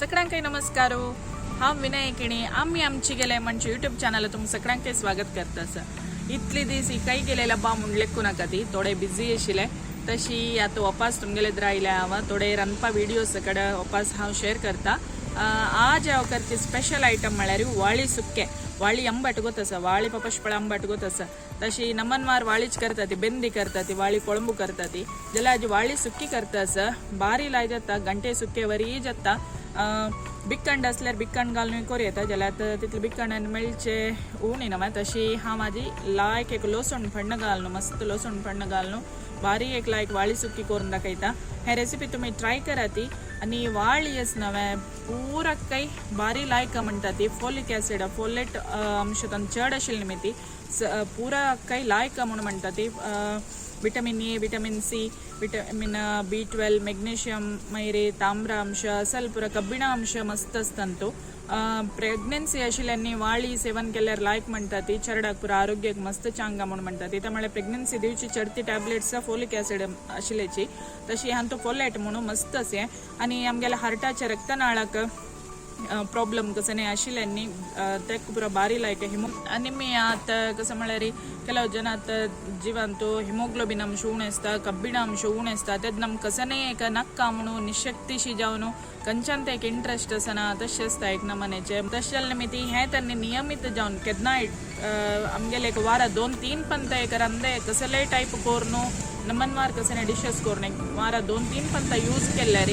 सगळ्यांकाय नमस्कार. हांव विनय किणी. आम्ही आमची गेले म्हणजे युट्यूब चॅनल तुम सगळ्यांकाय स्वागत करता. आसा इतले दीस ही गेलेला बा म्हणलेकू नाका, ती थोडे बिझी आशिल्ले. तशी आतां वापस तुमगेले आयल्या हांव. थोडे रांदपा व्हिडियोज कडेन वापस हांव शेअर करता. आज हांव करची स्पेशल आयटम म्हळ्यार वाळी सुके. वाळी आंबाट गोत आसा, वाळी पपशपळ आंबाट गोत आसा. तशी नमनवार वाळीच करता ती, बेंदी करता ती, वाळी कोळंबू करता ती. जाल्यार आज वाळी सुकी करता आसा. बारी लाय जाता, घंटे सुके वरी जाता. बिक्कंड असल्यार बिक्कंड घालून करूं येता, जाल्यार आतां तितले बिक्कंडान मेळचे उणी ना. तशी हांव म्हाजी लायक एक लसूण फण्ण घालून, मस्त लसूण फण्ण घालून बारीक एक लायक वाळी सुकी करून दाखयता. हे रेसिपी तुमी ट्राय करा ती. आनी वाळी आस नवे पुरा काही बारी लायक म्हणटा ती. फोलिक ॲसिड, फोलेट अंश तांकां चड आशिल्ली निमित्ती पुरा काही लायक म्हणून म्हणटा ती. Vitamin A, vitamin C, vitamin B 12, magnesium, मागीर ताम्र अंश असल पुरा कब्बिण अंश मस्त आसता. प्रेग्नन्सी आशिल्ल्यांनी वाळी सेवन केल्यार लायक म्हणटा ती. चेरडाक पुरा आरोग्याक मस्त चांगा म्हणून म्हणटा ती. त्यामुळे प्रेग्नन्सी दिवची चडती टॅबलेट्स फोलिक ॲसिड आशिल्ल्याची, तशी हांतू फोलेट म्हणून मस्त असे. आनी आमगेल्या हार्टाच्या रक्तनाळाक प्रॉब्लम कसं नाही आशिल्ल्यांनी तेक पुरा बारी लायक. हिमो अनिमिया आतां कसं म्हळ्यार ಕೆಲವು ಜನ आतां जिवांतु हिमोग्लोबिन अंश उणें आसता, कब्बिण अंश उणें आसता. तेन्ना आमकां कसं नाही एक नाक्का म्हणून निशक्तीशी जावन कंच्यान एक इंट्रस्ट आसना, तशें आसता एक नमनेचे. तशें जालें निमित्ती हें त्यांनी नियमीत जावन केन्नाय आमगेले एक वारा दोन तीन पंत एक रांदे कसलेय टायप करून नमनवार कसले डिशेस करून एक वारा दोन तीन पंत यूज केल्यार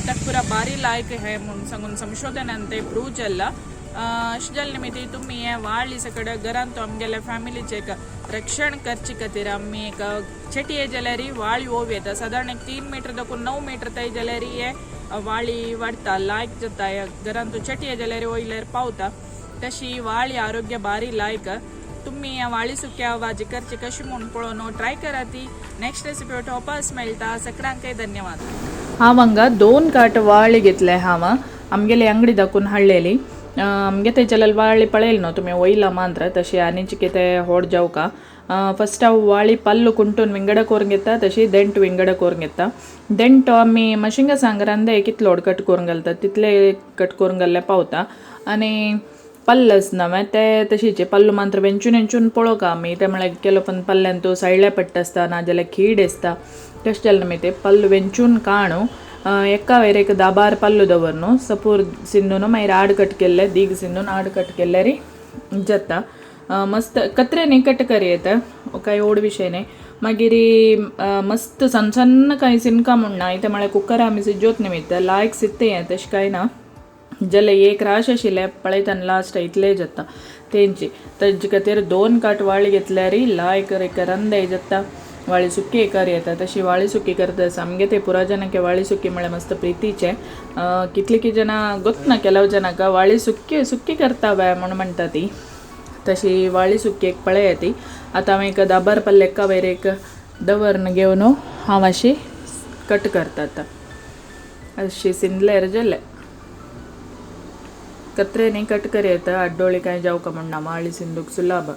ताका पुरा बारी लायक हे म्हूण सांगून संशोधनान ते प्रूव जाल्ला. अशें जालें निमित्ती तुमी हे वाळी सकड घरांत आमगेल्या फॅमिलीचे एक रक्षण करचे खातीर आमी एक चेटये जाल्यार वाळी ओवी येता. सादारण एक 3 मिटर दाखून 9 मिटर तय जाल्यार हे वाळी वाडटा, लायक जाता. घरांत चेटये जाल्यार वयल्यार पावता. तशी वाळी आरोग्य बारी लायक. तुम्ही या वाळी सुक्या भाजी करची कशी म्हूण पळोवन ट्राय करा ती. नेक्स्ट रेसिपी वापस मेळटा. सगळ्यांकय धन्यवाद. हांव हांगा दोन काट वाळी घेतले. हांव आमगेली अंगडी दाखून हाडलेली. आमगे तेच्याल्यार वाळी पळयली न्हू तुमी वयला मात्र तशी आनीची कितें होड जावका. फस्ट हांव वाळी पल्लू कुंटून विंगड करून घेता, तशी देंट विंगड करून घेता. देंट आमी मशिंगा सांग रांदे कितलो कट करून घालतात तितले कट करून घाल्ले पावता. आनी पल्लस नवे ते तशीचे पल्लू मात्र वेंचून वेंचून पळोवका आमी. ते म्हळ्यार केलो पण पल्ल्यान तो सायडल्या पडटा आसता, नाजाल्यार खीड आसता. तशें जालें मागीर ते पल्लू वेंचून काणू एका वयर एक दाबार पल्लू दवर न्हू, सपूर सिंदून मागीर आड कट केल्ले, दीग सिंदून आड कट केल्यार जाता. मस्त कत्रेनी कट कर येता, कांय ओड विशय न्ही. मागीर मस्त सन्न सन्न कांय सिनका म्हूण ना. इतें म्हळ्यार कुकर आमी सिजोत निमित्त लायक सित्ते हें, तशें कांय ना. जाल्यार एक राश आशिल्लें पळयता लास्ट इतलें जाता तेंची. तेजे खातीर दोन काट वाळी घेतल्यार लायक एक रंदय जाता, वाळी सुकी कर येता. तशी वाळी सुकी करता. आमगे ते पुरा जनांक वाळी सुकी म्हळ्यार मस्त प्रितीचे. कितली की जणां गोतना, ಕೆಲವು ಜನक वाळी सुकी सुकी करता बाय म्हूण म्हणटा ती. तशी वाळी सुकी एक पळया ती. आतां हांव एक दाबार पल्ले एका वयर एक दवरन घेवन हांव अशी कट करता. आतां अशी सिंदल्यार जालें. कत्रेनी कट कर येता, आड्डोळी कांय जावका म्हण ना. वाळी सिंदूक सुलाभ.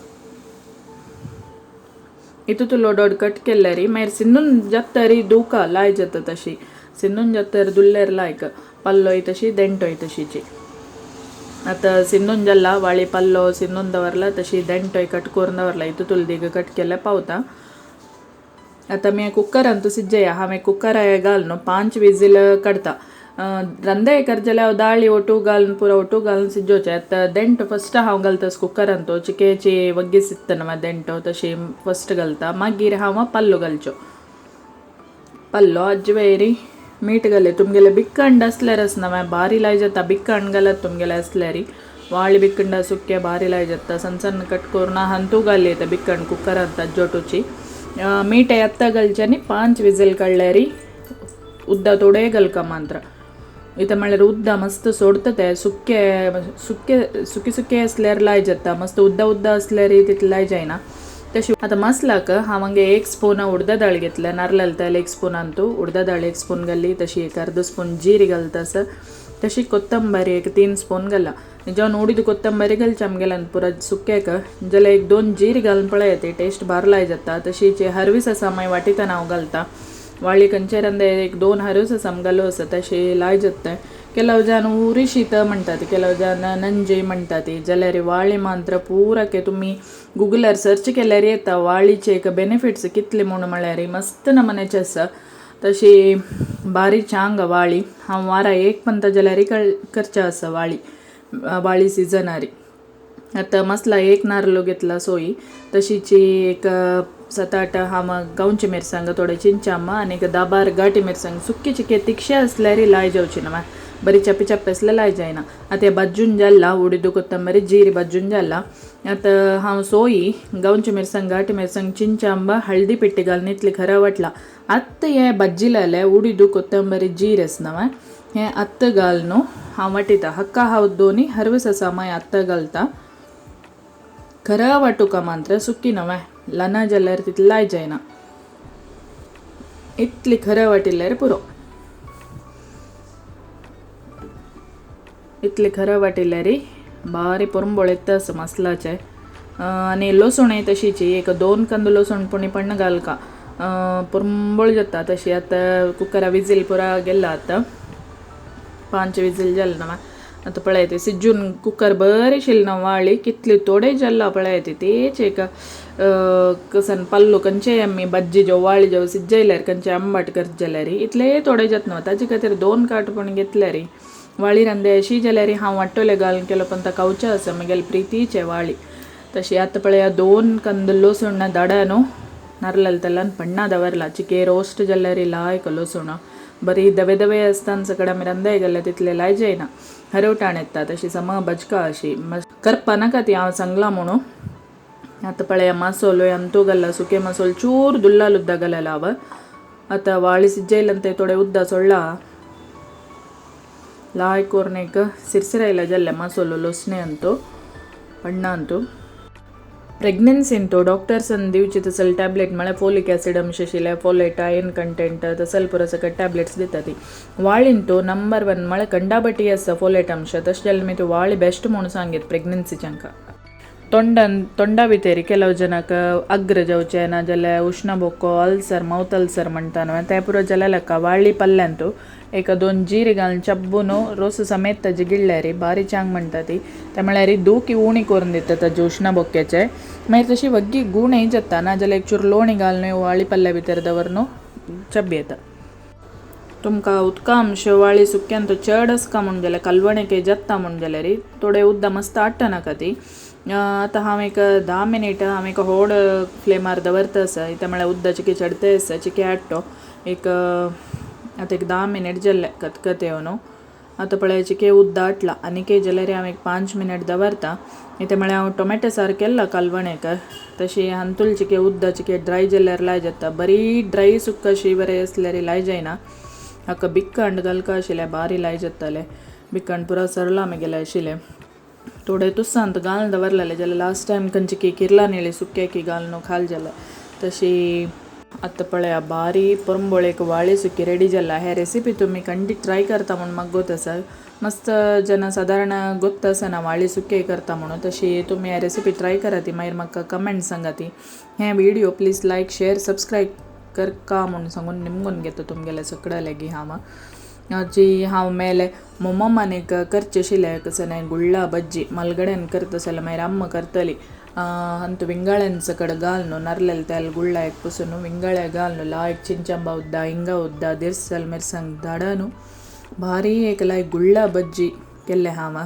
इतू दोड कट केल्यार मागीर सिंदून जातरी दुका लाय जाता. तशी सिंदून जातर दुल्ल्यार लायक पल्लोय तशी देंटोय तशीची. आतां सिंदून जाल्ला वाळी पल्लो सिंदून दवरला, तशी देंटोय कट करून दवरला. इतू दीग कट केल्यार पावता. आतां मी कुकरांतू सिज्जया. हांवें कुकरा घालून 5 विजील काडटा. रंदे कर जाल्यार हांव दाळी ओटू घालून पुरो ओटू घालून सिजोवचें. आतां देंट फस्ट हांव घालता कुकरांतू. चिकेची वग्गी सित्ता न्हू देंटो, तशी फस्ट घालता. मागीर हांव पल्लो घालच्यो. पल्लो आज्जे मीठ घाले. तुमगेले बिक्कंड आसल्यार आसना मागीर बारी लाय जाता. बिक्कंड घालात तुमगेले आसल्यार. वाळी बिक्कंड सुके बारी लाय जाता. सಣ್ಣ सಣ್ಣ कट करून हंतू घाली येता बिक्कंड कुकरांत अज्जोटूची. मीठ एत्त घालच्यानी 5 विजील काडल्यार उद्दा थोडे घालका मात्र. इथं म्हळ्यार उद्दा मस्त सोडता ते. सुके सुके सुके सुके असल्यार लाय जाता, मस्त उद्दा उद्दा असल्यार तितले लाय जायना. तशी आतां मसलाक हांव हांगे एक स्पून उडदा दाळ घेतल्या. नारलाल तेल एक स्पून अंतू उडदा दाळ एक स्पून घाली. तशी एक अर्द स्पून जिरी घालता आसा. तशी कोत्तंबरी एक 3 स्पून घाला. जेवण उडीद कोत्तंबरी घालचे आमगेल्यान पुरा सुक्याक जाल्यार एक दोन जीर घालून पळय ती टेस्ट भार लाय जाता. तशीच हरवी आसा मागीर वाटितान हांव घालता. वाळी खंयचे रांदे एक दोन हरवी आसा घालू आसा, तशी लाय जाता. ಕೆಲವು ಜನ ಊರಿ ಶೀತ म्हणतात, ಕೆಲವು ಜನ ನಂಜೆ म्हणतात. जाल्यार वाळी मात्र पुराके तुमी गुगलार सर्च केल्यार येता वाळीचे एक बेनिफिट्स कितले म्हूण म्हळ्यार मस्त नमन्याचे आसा. तशी बारीक चांग वाळी हांव वारा एक पंत जाल्यार करचे आसा वाळी वाळी सिजनारी. आतां मसला एक नारलो घेतला सोयी तशीची एक 7-8 हांव गांवची मिरसांग, थोडे चिंचामा आनी एक 10-12 घाटी मिरसांग. सुकी चिके तिक्षे असल्यार लाय जावची ना, बरी चप्पे चप्पे असल्यार लाय जायना. आतां हें भाजून जाल्ला उडीद कोत्तंबरी जिरी भाजून जाल्ला. आतां हांव सोयी गांवची मिरसांग, घाटी मिरसांग, चिंचांबा, हळदी पिट्टी घालून इतली खरा वाटला. आतां हे भाजिलेले उडीद कोत्तंबरी जीर आसा न्हय, हें आत्तां घाल न्हू हांव वाटिता. हक्का हांव दोनी हरवस आसा मागीर आत्तां घालता. खरा वाटुका मात्र सुकी नव्हे ल्हान जाल्यार तितली लाय जायना, इतली खरं वाटिल्यार पुरो. इतली खरं वाटिल्यार बारी पोरंबोळ येता आसा मसलाचे. आनी लसूणय तशीची एक 2 कंद लसूण पुणी पण्ण घालका पोरंबोळ जाता. तशी आतां कुकरा विजील पुरा गेला, आतां 5 विजील जाले ना. आतां पळयता सिज्जून कुकर बरी शिल्ल वाळी कितली थोडे जाल्ला पळयता. तेच एक कसन पल्लू खंयचे आमी भज्जी जो वाळी जो सिज्जयल्यार खंयचे आंबाट करत जाल्यार इतले थोडे जाता न्हू. ताजे खातीर 2 काट पूण घेतल्यार वाळी रांदे अशी जाल्यार हांव वाट्टोले घालून केलो पण ताका खावचें आसा म्हगेले प्रितीचे वाळी. तशी आतां पळया 2 कंद लसूण दाडा न्हू नारलाल तेलान पण्णा दवरला. चिके रोस्ट जाल्यार लायक लसूण बरी दवे दवे आसतना सगळ्या आमी रांदाय गेल्यार तितले लाय जायना, हरवटाण येता. तशी सम बजका अशी करपा नाका ती हांव सांगला म्हणून. आतां पळया मसोलो अंतू घाला सुके मसोल चूर दुल्ला लुद्दा घालला हांव. आतां वाळी सिज्जयल्यान ते थोडे उद्दा सोडला लाय कोरून एक सिरसिरायला जाल्ले मसोलो लोसणे अंतू पण्णा अंतू. प्रेग्ನೆन्सींतू डॉक्टर्सान दिवची तसले टॅबलेट म्हळ्यार फोलिक ॲसिड अंश आशिल्ले, फोलेट, आयर्न कंटेंट तसले पुरो सगळे टॅबलेट्स दिता. ती वाळींतू नंबर 1 म्हळ्यार कंडाबटी आसा फोलेट अंश. तशें जाल्यार मागीर ती वाळी बेस्ट म्हणून सांगीत प्रेग्नन्सीच्यांका. तोंडान तोंडा भितर ಕೆಲವು ಜನಕ್ಕೆ ಅಗ್ರ जावचें ना जाल्यार उश्ण बोको, अल्सर, मावथ अल्सर म्हणटा न्हू, तें पुरो जाल्यार लेका वाळी पल्ल्यांतू एक 2 जिरी घालून चब्बून रोस समेत ताजी गिळ्ळ्यार बारी चांग म्हणटा ती. ते म्हळ्यार दुखी उणी करून दिता ताजे उश्ण बोक्याचे. मागीर तशी वग्गी गुणय जाता. ना जाल्यार एक चूर लोणी घालून वाळी पल्ल्या भितर दवरून चब्बी येता. तुमकां उदका अंश वाळी सुक्यान तो चड आसका म्हूण जाल्यार कालवणेक जाता म्हूण जाल्यार थोडे उद्दा मस्त आट्टा नाका ती. आतां हांव एक 10 मिनीट हांव एक होड फ्लेमार दवरता आसा. इतें म्हळ्यार उद्दा चिके चडते आसा चिके आट्टो एक. आतां एक 10 मिनीट जाल्ले कतकत येवन. आतां पळय चिके उद्दा आटला आनीकय जाल्यार हांव एक 5 मिनीट दवरता. इतें म्हळ्यार हांव टोमॅटो सार केल्ला कालवणेक, तशी हांतूल चिके उद्दा चिके ड्राय जाल्यार लाय जाता. बरी ड्राय सुक्का अशी बरें आसल्यार लाय जायना. हाका बिक्कांड घालका आशिल्लें बारी लाय जातालें. बिक्कांड पुरा सरला म्हगेलें आशिल्लें थोडे तुसांत घालून दवरलेले जाल्यार लास्ट टायम खंयची की किर्ला नेळी सुक्या की घालून खाल जालें. तशी आतां पळया बारी पोरंबोळेक वाळी सुकी रेडी जाला. हे रेसिपी तुमी खंडीत ट्राय करता म्हूण म्हाका गोत आसा. मस्त जना सादारण गोत्त आसना वाळी सुके करता म्हणून. तशी तुमी हे रेसिपी ट्राय करा ती, मागीर म्हाका कमेंट सांगा ती. हे video please like share subscribe करका म्हूण सांगून निमगून घेता तुमगेले सगळ्या लागीं. हांव जी हांव मेले ಮೊಮ್ಮಮ್ಮನ एक करचे आशिल्लें कसलें गुळ्ळा बज्जी मलगड्यान करता जाल्यार मागीर अम्मा करतली. अंतु विंगाळ्यान सकड घालून नारलेल तेल गुळ्ळा एक पुसून विंगाळ्या घालून लायक चिंचंबा उद्दा हिंगा उद्दा दिरसल मिरसांग धाडनु भारी एक लायक गुळ्ळा बज्जी केल्ले हांव.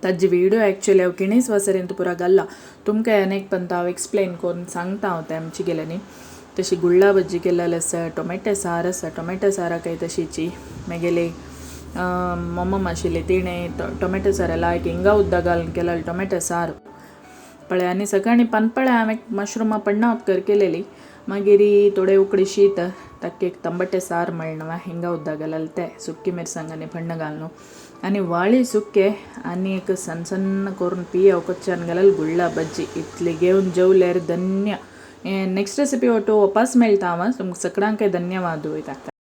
ताजी विडियो ॲक्च्युली हांव किणीच वासरेंत पुरा घाल्ला तुमकां अनेक पंत हांव एक्सप्लेन करून सांगता हांव तें आमची गेल्यानी. तशी गुळ्ळा बज्जी केलेली आसा, टोमॅटो सार आसा. टोमॅटो साराकय तशीची मागीर ಮೊಮ್ಮಮ್ಮ आशिल्ली तिणें टोमॅटो सार लायक हिंगा उद्दा घालून केलेलो टोमॅटो सार पळय. आनी सकाळीं पानपळ्या हांवें मशरुमा पण्णा उपकर केलेली. मागीर थोडे उकडी शीत ताका एक तंबटे सार म्हणलें हिंगा उद्दा घालले ते सुकी मिरसांग आनी फण्ण घालून आनी वाळी सुके आनी एक सन्न सन्न करून पियाव कच्च्यान घालले गुळ्ळा बज्जी. इतली घेवन जेवल्यार धन्य. नेक्स्ट रेसिपी ओटो वापस मेळटा हांव तुमकां सगळ्यांकय धन्यवाद वयता.